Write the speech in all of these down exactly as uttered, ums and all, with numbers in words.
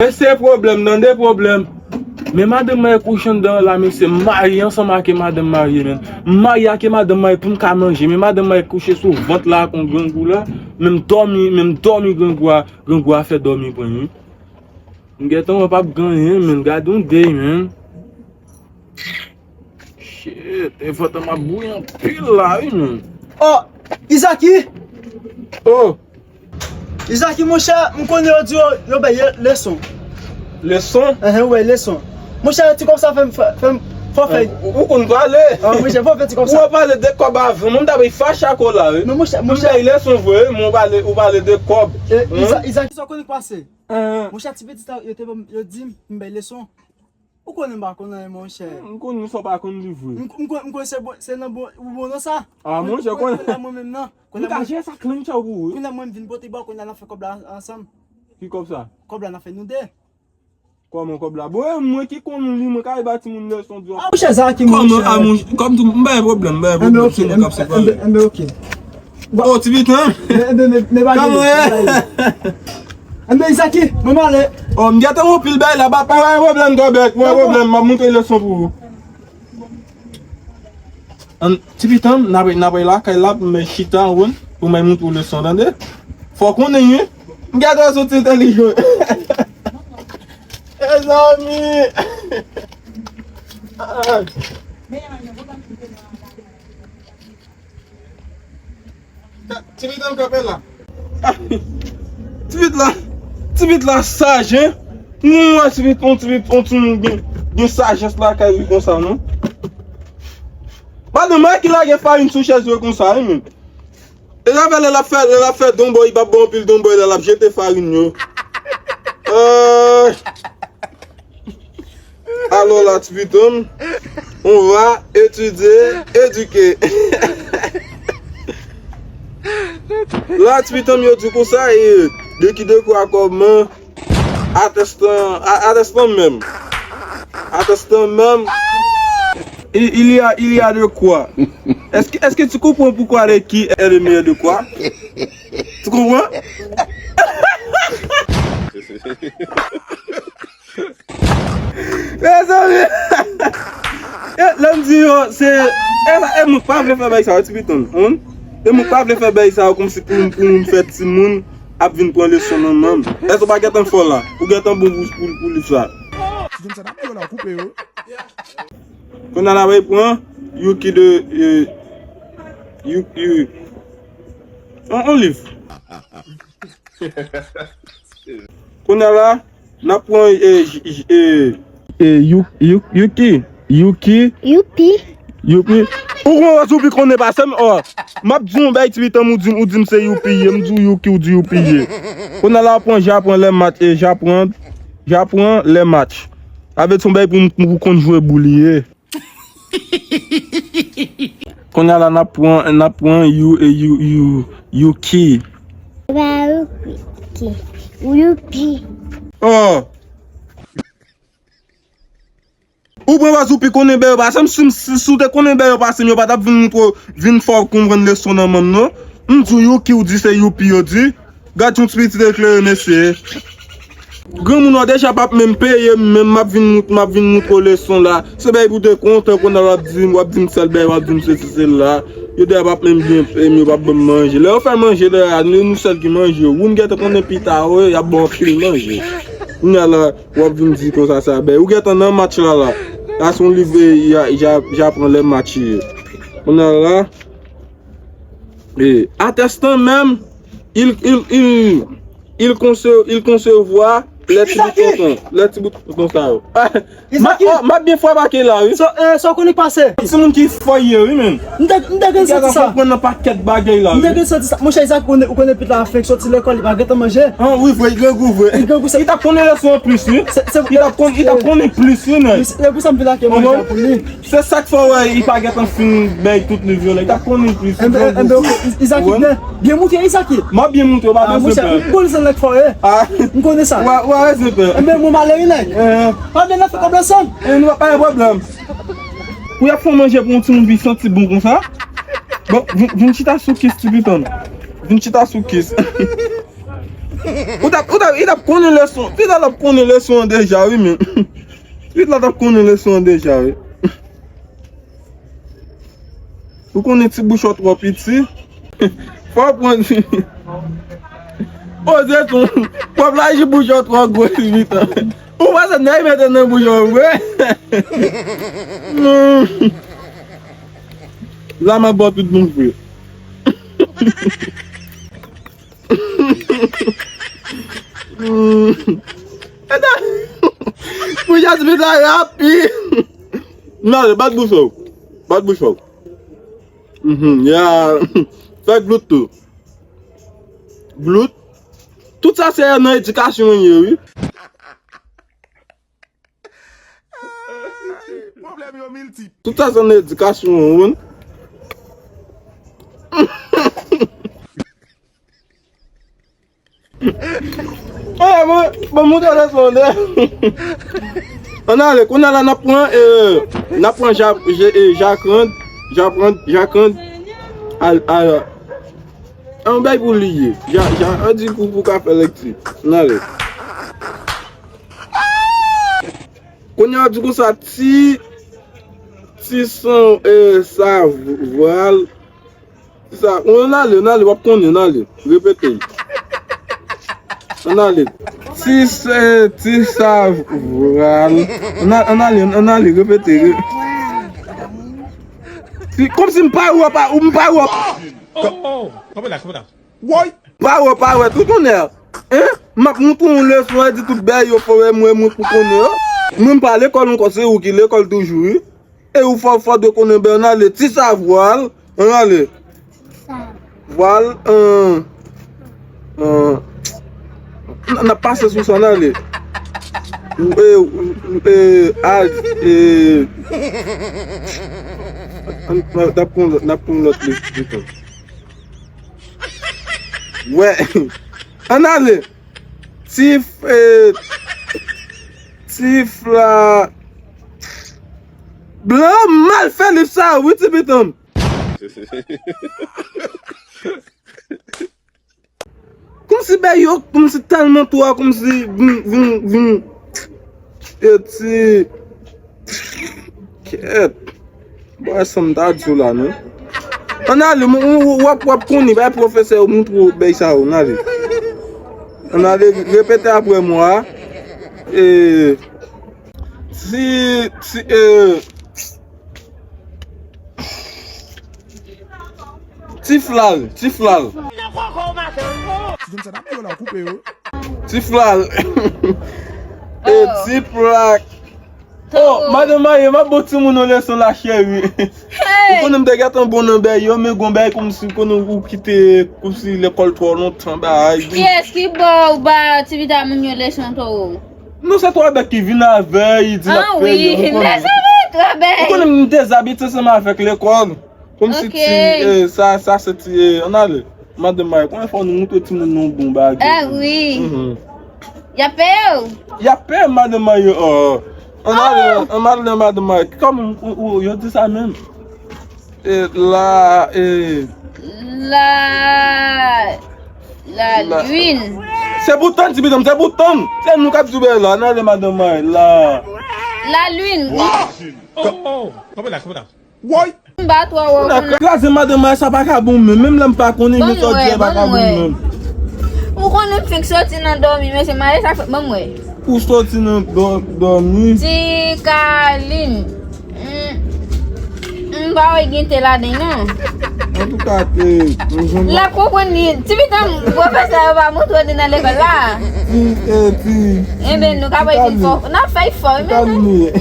Mesye, pwoblèm, tande pwoblèm. Men madanm mwen kouche anndan la, mesye, m marye ansanm ak madanm marye, men. M marye ak madanm mwen pou m ka manje, men madanm mwen kouche sou vant la kon grangou la, men m dòmi, men m dòmi grangou a, grangou a fè dòmi pran m, wi. M gentan wè p ap gen anyen, men gade yon dey, men. Shit, e vant an m ap bouyi anpil la, wi, men. Oh, Izaki! Oh! Izaki, monchè, m konnen yo di yo, yo bay leson. Leson? Enhen, yo bay leson. Monchè, ti kòb sa fè m, fè, fè m, fò fè. Ou, ou konn pale. Ah, monchè, fò fè ti kòb sa. Ou pale de kòb avan, mwen m ta bay fache ak ou la, wi. Men monchè, monchè. M bay leson vre, wi, men ou pale, ou pale de kòb. E, Iza-, Izaki, sa w konnen k pase? Enhen. Monchè, ti pitit sa, yo te ban m, yo di m, m bay leson. Ou konnen m pa konn anyen, monchè. M konnen sa w pa konn li vre. M, m konn, m konn se bon, se nan bon, ou bon nan sa. Ah, monchè, konnen. Kounye a mwen menm nan. M ka jere sa klenn tchè pou ou, wi. Kounye a mwen m vin pote ba w, kounye a n ap fè kòb la ansanm. Ki kòb sa? Kòb la n ap fè nou de. Kòman kòb la? Bon, e mwen ki konn li, mwen ka ba timoun leson di w. Ah, monchè, sa ki monchè. Kòman, ah, monchè, kòm tou, m pa gen pwoblèm, m pa gen pwoblèm, se mwen k ap separe. Enben, ok. Oh, ti pitit, hein? Kòman ye? Enben, Izaki, mwen m ale. Oh, m gentan anpil bay la, pa, pa gen pwoblèm, Gobèt, pa gen pwoblèm, m ap montre leson pou ou. An, ti pitit, n ap, n ap lakay la, pou mwen chita, ou konn, pou mwen montre w leson, tande? Fò w konnen, wi. M gentan soti entèlijan. Mezanmi. Ah. Ti pitit la kanpe la. Ti pitit la, ti pitit la saj, hein? Mwen wè ti pitit, on ti pitit, on timoun gen, gen sajès lakay li konsa, non? Madanm mwen ki lage farin sou chèz yo konsa, wi, men. E sa fè lè l ap fè, lè l ap fè donboy, li p ap ba w anpil donboy, lè l ap jete farin yo. Euh. Alors là, ti pitit, on va étudier, éduquer. La, ti pitit, yo di konsa, e de qui, de quoi, comment, attestant, a- attestant même. Attestant même. Il, il y a, il y a de quoi. Est-ce que, est-ce que tu comprends pourquoi le qui est le meilleur de quoi? Tu comprends? Mezanmi! E, lè m di yo, se, e, e moun pa vle fè bagay sa yo, ti pitit, hmm? E moun pa vle fè bagay sa yo kòmsi pou, pou moun fè timoun ap vin pran leson nan men m. Èske w pa gentan fò la? Ou gentan bon pou, pou, pou liv sa? Ti dam sa t ap di yo la, koupe yo. Kounye a la, bay pran Yuki de, e, Yu-, Yu-, on, on liv. Kounye a la, n ap pran, e, j- j- e, e, Yu- Yu- Yuki. Yuki. Youpi. Youpi. Ou konn wè Youpi konnen pase m, oh. M ap di yon bay ti pitit, ou di m, ou di m se Youpi ye. M di w Yuki, ou di Youpi ye. Kounye a la, pran, j'apprends les matchs, e, j'apprends, j'apprends les matchs. Avè di se yon bay pou m, pou konn jwe boul ye. Kounye a la, n ap pran, n ap pran you, e, you, you, Yuki. Ba Yuki. Youpi. Oh! Ou pran wè Youpi konnen bè yo pase m, si, si, si w te konnen bè yo pase m, yo pa t ap vin montre w, vin fè w konprann leson nan men m, non. M di w Yuki, ou di se Youpi yo di. Gad yon ti pitit eklere, mesye. Granmoun ou deja p ap menm peye m, menm m ap vin mout-, m ap vin montre w leson la. Se bay pou te kontan, kounye a w ap di m, w ap di m sèl bay, w ap di m sesi, sela. Yo deja p ap menm byen peye m, yo p ap ban m manje. Lè yo fè manje, lè a, nou, nou sèl ki manje. Ou m gentan konnen pita, wi, y ap ba w anpil manje. Kounye a la, w ap vin di konsa sa bay. Ou gentan nan match la, la. La, se yon liv, e, y a, y a, j'apprends les matchs ye. Kounye a la, e, attestant même, il, il, il, il conce-, il concevoir les ti bout tonton, les ti bout tonton sa yo. M ap, oh, m ap byen frape ak la, wi. Sa, e, sa w konnen k pase? Timoun ki fò ye, wi, men. M te, m te konn santi sa. Konprann nan pakèt bagay la, wi. M te konn santi sa. Monchè, Izak, ou konnen, ou konnen pitit la fenk soti lekòl, li pa gentan manje. Ah, wi, vre, li grangou, vre. Li grangou, sa. Li t ap konnen leson an plis, wi. Se, se, li t ap konn, li t ap konnen plis, wi, men. Se pou sa m vin ak manje pou li. Se sa k fè w wè li pa gentan fin bay tout liv yo la. Li t ap konnen plis. Enben, enben, ok. Izak, byen, byen montre Izak. M ap byen montre w, pa bezwen pè. M konnen sa nèg fò ye. Ah. M konnen sa. Ou a, ou a rezon, pè. Enben, mwen m ale wi, nèg. Eh. Pa byen, n ap fè kòb la ansanm. Eh, nou pa gen pwoblèm. Pou y ap fè manje pou yon timoun pi santi bon konsa. Bon, vin, vin chita sou kis, ti pitit. Vin chita sou kis. Ou t ap, ou t ap, li t ap konnen leson. Pitit la t ap konnen leson an deja, wi, men. Pitit la t ap konnen leson an deja, wi. Ou konnen ti bouch ou twò piti. Fò w pran ti. Oze tou. Pwòp la, ji bouch ou twò gwo, ti pitit. Ou panse nèg mete nan bouch ou vre? Non. La m ap ba w tout bon vre. Pou jan ti pitit la rapid. Nan, bat bouch ou. Bat bouch ou. Mhm, ya. Fè glout tou. Glout. Tout sa se nan edikasyon an ye, wi. Pwoblèm yo miltip. Tout sa se nan edikasyon an, wi. Oye, bon, bon, moutre leson de. Ann ale, kounye a la n ap pran, eh, n ap pran ja, je, eh, jakrand, jakrand, jakrand. Al, al, an bay pou li ye. Ja, ja, an di pou, pou ka fè lekti. Ann ale. Kounye a di konsa, ti, ti san, eh, sa, vwal. Ti sa, ann ale, ann ale, w ap konnen, ann ale. Repete. Ann ale. Ti sa, ti sa, vwal. Ann a-, ann ale, ann ale, repete. Re-, ti, kòmsi m pa wè, pa, m pa wè. Oh, oh, oh. Kanpe la, kanpe la. Woy! Pa wè, pa wè, tout onè. Hein? M ap montre w yon leson, e di tout bagay yo fò, wè, mwen, mwen pou konnen yo. Mwen, m pa lekòl ankò, se ou ki lekòl toujou, wi. E ou fò, fò dwe konnen, ben, ann ale, ti sa vwal, ann ale. Vwal, an, an, n, n ap pase sou sa, ann ale. Ou, e, ou, ou, e, a, e, n, n ap pran lòt, n ap pran lòt li, li tou. Wè. Ann ale. Ti f-, eh, ti fla. Blan mal fè liv sa, wi, ti pitit. Kòmsi bèy yo, kòmsi tèlman twò, kòmsi vin, vin, vin. E ti. Kèt. Bon, e sa m ta di w la, non. Ann ale, w, w, w ap, w ap konnen, bay pwofesè yo montre w bèy sa yo, ann ale. Ann ale, repete apre mwen a. E, ti, ti, e, ti flal, ti flal. Ti grenn sa n ap yo la, koupe yo. Ti flal. E, oh, ti plak. Oh, madanm Maye, m ap ba w timoun yon leson la, cheri. Hey! Ou konnen m te gentan bon nan bèy yo, men gon bèy kòmsi konnen ou kite kòmsi lekòl twò lontan, bay. Kiyès ki ba w ba ti pitit moun yo leson twò? Non, se twò bèk ki vin avè, li di l ap fè yo, ou konnen. Mezanmi, twò bèk. Ou konnen m dezabitye ansanm avèk lekòl. Kòmsi ti, eh, sa, sa se ti, eh, ann ale. Madanm Maye, konbyen fwa nou montre timoun nou bon bagay? Ah wi. Mhm. Y ap peye w? Y ap peye madanm Maye, oh. Ann ale, ann ale madanm Maye. Kòman ou, ou, yo di sa menm? Eh, la, eh. La, la lune. Se pou tann, ti pitit, se pou tann. Se nou k ap di w bagay la. Ann ale madanm Maye, la. La lune. Oh, oh, kanpe la, kanpe la. Woy! M pa twò wè w konnen. Kraze madanm Maye, sa pa ka bon menm. Menm lè m pa konnen, men sa w di a pa ka bon menm. Ou konnen m fenk soti nan dòmi, mesye, Maye, sa k fèt, ban m wè. Ou soti nan dò-, dòmi? Ti Kalin. M, m pa wè gen te ladan non. Antouka, eh, m jwenn. L ap konprann li. Ti pitit, pwofesè yo pa montre w li nan lekòl la. Ti, eh, ti. Enben, nou ka bay pil fò. N ap fè fò, men. Ti Kalin li ye.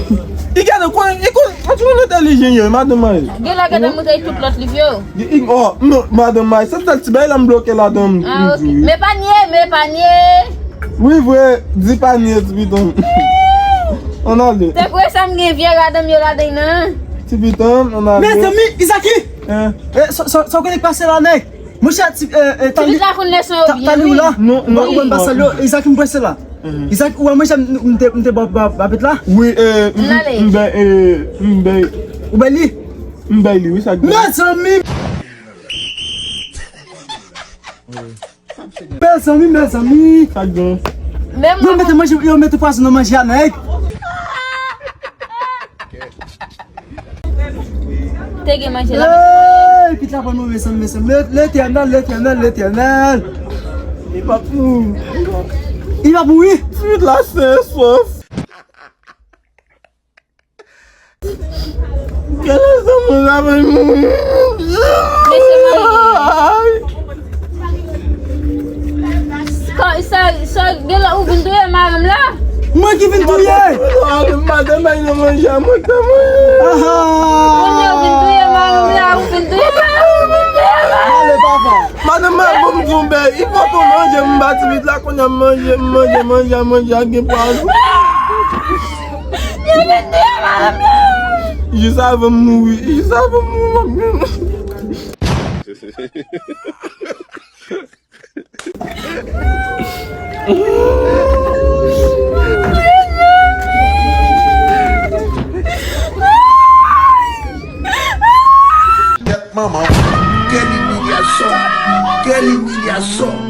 Li gentan konn, li konn, an ti moun entèlijan ye, madanm Maye. Gen lè gentan montre tout lòt liv yo. Li, li, oh, non, madanm Maye, se sèl ti bagay la m bloke ladan m. Ah, ok. Men pa nye, men pa nye. Wi, vre, di pa nye, ti pitit. Ann ale. Se vre sa m gen vye ladan m yo ladan nan. Ti pitit, ann ale. Mezanmi, Izaki! Hein? Eh, sa, sa, sa w konnen k pase la, nèg? Monchè, ti, eh, eh, ti pitit la konn leson yo byen, wi. Non, non, ou wè m pa salye w, Izaki m prese la. Izak, ou wè mwen jan m, m te, m te ba, ba, ba bèt la? Wi, eh, m, m, m bay, eh, m bay. Ou bay li? M bay li, wi, sa k bay. Mezanmi! Mezanmi, mezanmi. Sa k gen? Yo mete manje, yo mete pwason nan manje a, nèg. Te gen manje la. Hey, pit la pran nou, mezanmi, mezanmi. Letènèl, Letènèl, Letènèl. Li p ap mouri. Li p ap mouri. Pit la sen sof. Kèlè zanmi la vin mouri. Mesye mwen. Sa, sa, sa, gen lè ou vin touye madanm la? Mwen ki vin touye? Madanm ay nan manje a, mwen k te manje. Aha. Kounye ou vin touye madanm la, ou vin touye madanm, ou vin touye madanm. Ale, papa. Madanm mwen bon m di yon bèy, li pote yon manje, m ba ti pit la, kounye a m manje, m manje, manje a, manje a gen pwason. Yo vin touye madanm la. Jis avan m mouri, jis avan m mouri, m ap gen. Kèt manman, quelle humiliation, quelle humiliation.